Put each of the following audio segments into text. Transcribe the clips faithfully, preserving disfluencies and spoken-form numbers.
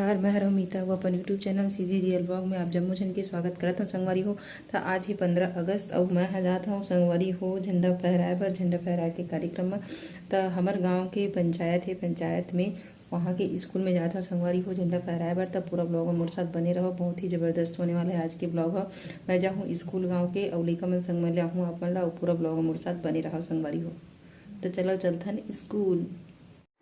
और मैं हरव मीता, वो अपन YouTube channel CG real blog में आप जम्मो झन के स्वागत करत हूँ संगवारी हो। त आज ही पंद्रह अगस्त, अउ मैं ह जात हूँ संगवारी हो झंडा फहराए बर, झंडा फहराए के कार्यक्रम में। त हमर गांव के पंचायत है, पंचायत में वहाँ के स्कूल में जात हूँ संगवारी हो झंडा फहराए बर। त पूरा ब्लॉग में मोर साथ बने रहो, बहुत ही जबरदस्त होने वाला है आज के ब्लॉग ह। मैं जाहूँ स्कूल गांव के, अउ लइका मन संग में लाहूँ आप मन ला, अउ पूरा ब्लॉग में मोर साथ बने रहो संगवारी हो। त चलो चलथन स्कूल।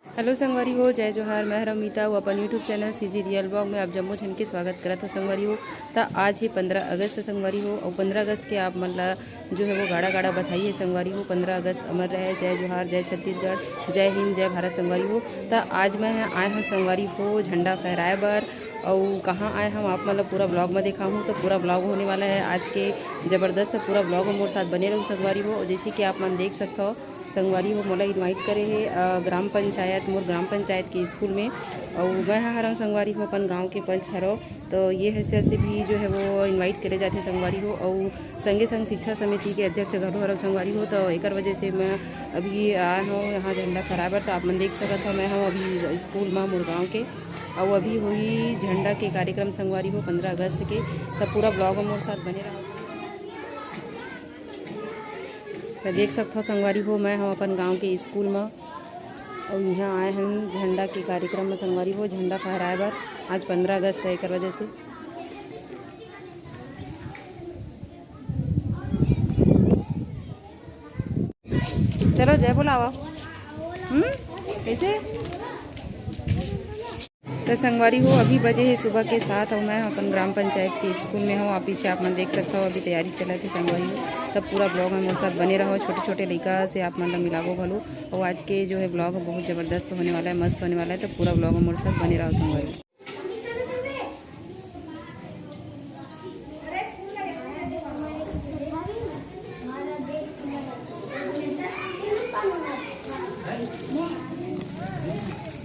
हेलो संगवारी हो, जय जोहार, मैं हरव मीता, वो अपन YouTube channel CG real blog में आप जम्मो झन के स्वागत करत हो संगवारी हो। त आज ही पंद्रह अगस्त संगवारी हो, अउ पंद्रह अगस्त के आप मन ला जो है वो गाड़ा गाड़ा बधाई है संगवारी हो। पंद्रह अगस्त अमर रहे, जय जोहार, जय छत्तीसगढ़, जय हिंद, जय भारत संगवारी हो। त आज मैं आए हूँ संगवारी हो झंडा फहराए बर, अउ कहाँ आए हम आप मन ला पूरा ब्लॉग में देखाहूँ। त पूरा ब्लॉग होने वाला है आज के जबरदस्त, पूरा ब्लॉग में मोर साथ बने रहू संगवारी हो। अउ जैसे कि आप मन देख सकत हो, संगवारी हो मोला इनवाइट करे हे, अ, ग्राम पंचायत, मोर ग्राम पंचायत के स्कूल में। अउ मैं ह हरव संगवारी हो अपन गांव के पंच हरव, तो ये हैसियत से भी जो है वो इनवाइट करे जाथे संगवारी हो। अउ संगे संग शिक्षा समिति के अध्यक्ष घलो हरव संगवारी हो, तो एकर वजह से मैं अभी आए हूँ यहाँ झंडा फहराए बर। तो आप मन देख सकत हो, मैं हूँ अभी स्कूल में मोर गांव के, अउ अभी होही झंडा के कार्यक्रम संगवारी हो पंद्रह अगस्त के। तो पूरा ब्लॉग में मोर साथ बने रहो। त देख सकथव संगवारी हो, मैं हम अपन गांव के स्कूल म, अउ इहाँ आए हन झंडा के कार्यक्रम म संगवारी हो, झंडा फहराए बर। आज पंद्रह अगस्त है, एकर वजह से। चलो जय बोलावा। हम्म, कैसे? त संगवारी हो, अभी बजे हे सुबह के सात, अउ मैं अपन ग्राम पंचायत के स्कूल में हूँ। आप पीछे आप मन देख सकत हो, अभी तैयारी चलत हे संगवारी हो। तब पूरा ब्लॉग में मोर साथ बने रहो, छोटे छोटे लइका से आप मन ला मिलाबो घलो। अउ आज के जो है ब्लॉग बहुत जबरदस्त होने वाला है, मस्त होने वाला है, तो पूरा ब्लॉग में मोर साथ बने रहो संगवारी हो।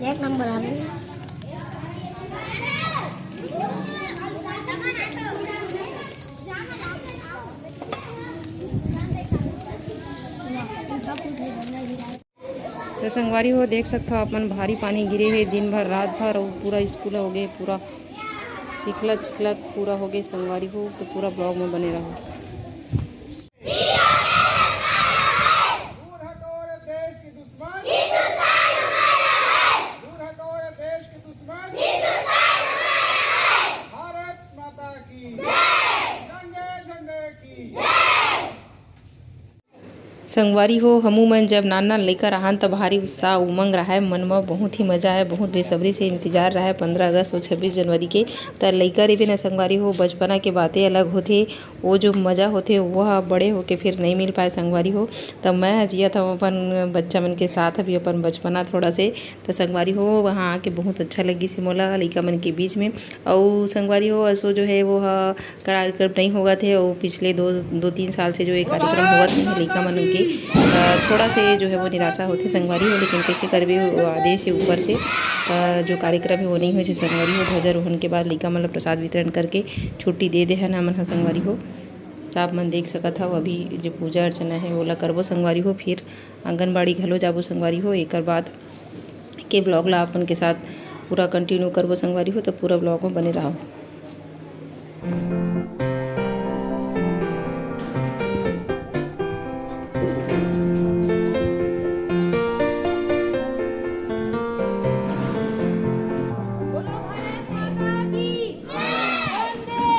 एक नंबर आ गई। तो संगवारी हो, देख सकथव आप मन, भारी पानी गिरे हे दिन भर, रात भर, अउ पूरा स्कूल हो गए, पूरा चिखला चिखला पूरा हो गए संगवारी हो। तो पूरा ब्लॉग में बने रहो। दूर हटो रे देश के दुश्मन, दूर हटो रे देश के दुश्मन। भारत माता की जय, तिरंगे झंडे की जय। संगवारी हो, हमू मन जब नान नान लइका रहन त भारी उत्साह उमंग रहय मन म, बहुत ही मजा आय, बहुत बेसब्री से इंतजार रहय पंद्रह अगस्त अउ छब्बीस जनवरी के। त लइका रहिबे न संगवारी हो, बचपना के बातें अलग होथे, वो जो मजा होथे वो ह बड़े होके फिर नइ मिल पाए संगवारी हो। त मैं ह जियत हव अपन बच्चा मन के साथ अभी अपन बचपना थोड़ा से। त संगवारी हो, वहाँ आके बहुत अच्छा लगिस हे मोला लइका मन के बीच में। अउ संगवारी हो, असो जो है वो ह कार्यक्रम नहीं होवत हे, अउ पिछले दो, दो तीन साल से जो ये कार्यक्रम होवत नहीं हे लइका मन के, त थोड़ा से जो है वो निराशा होथे संगवारी हो, लेकिन कैसे करबे, वो आदेश हे ऊपर से, त जो कार्यक्रम हे वो नहीं होय हे संगवारी हो। ध्वजारोहण के बाद लइका मन ल प्रसाद वितरण करके छुट्टी दे दे हन हमन ह संगवारी हो। त आप मन देख सकत हव, अभी जो पूजा अर्चना हे, ओला करबो संगवारी हो, फिर आंगनबाड़ी घलो जाबो संगवारी हो। एकर बाद के ब्लॉग ला अपन के साथ पूरा कंटिन्यू करबो संगवारी हो, तो पूरा ब्लॉग में बने रहो। बोलो भारत माता की जय। वंदे,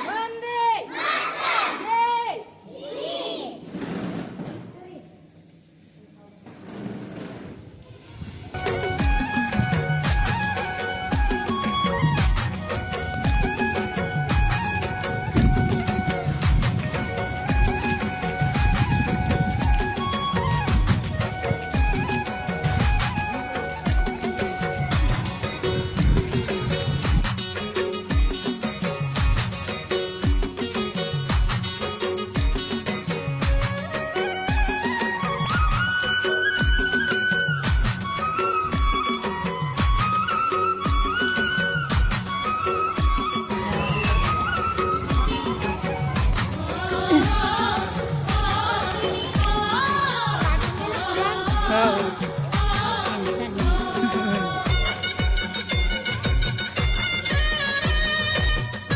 वंदे, जय।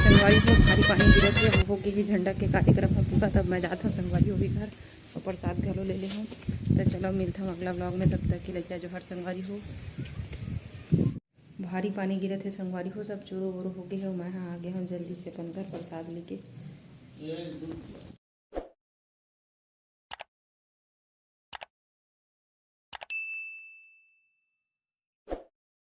संगवारी हो, भारी पानी गिरत हे, हो गे हे झंडा के कार्यक्रम ह पूरा। तब मैं जात हूँ संगवारी हो घर और प्रसाद घलो ले ले हूँ। तो चलो, मिलत हूँ अगला vlog में, तब तक के लिए जय जोहार संगवारी हो। भारी पानी गिरत हे संगवारी हो, सब चोरो बोरो हो गे हे। मैं हा आ गे हूँ जल्दी से अपन घर प्रसाद लेके।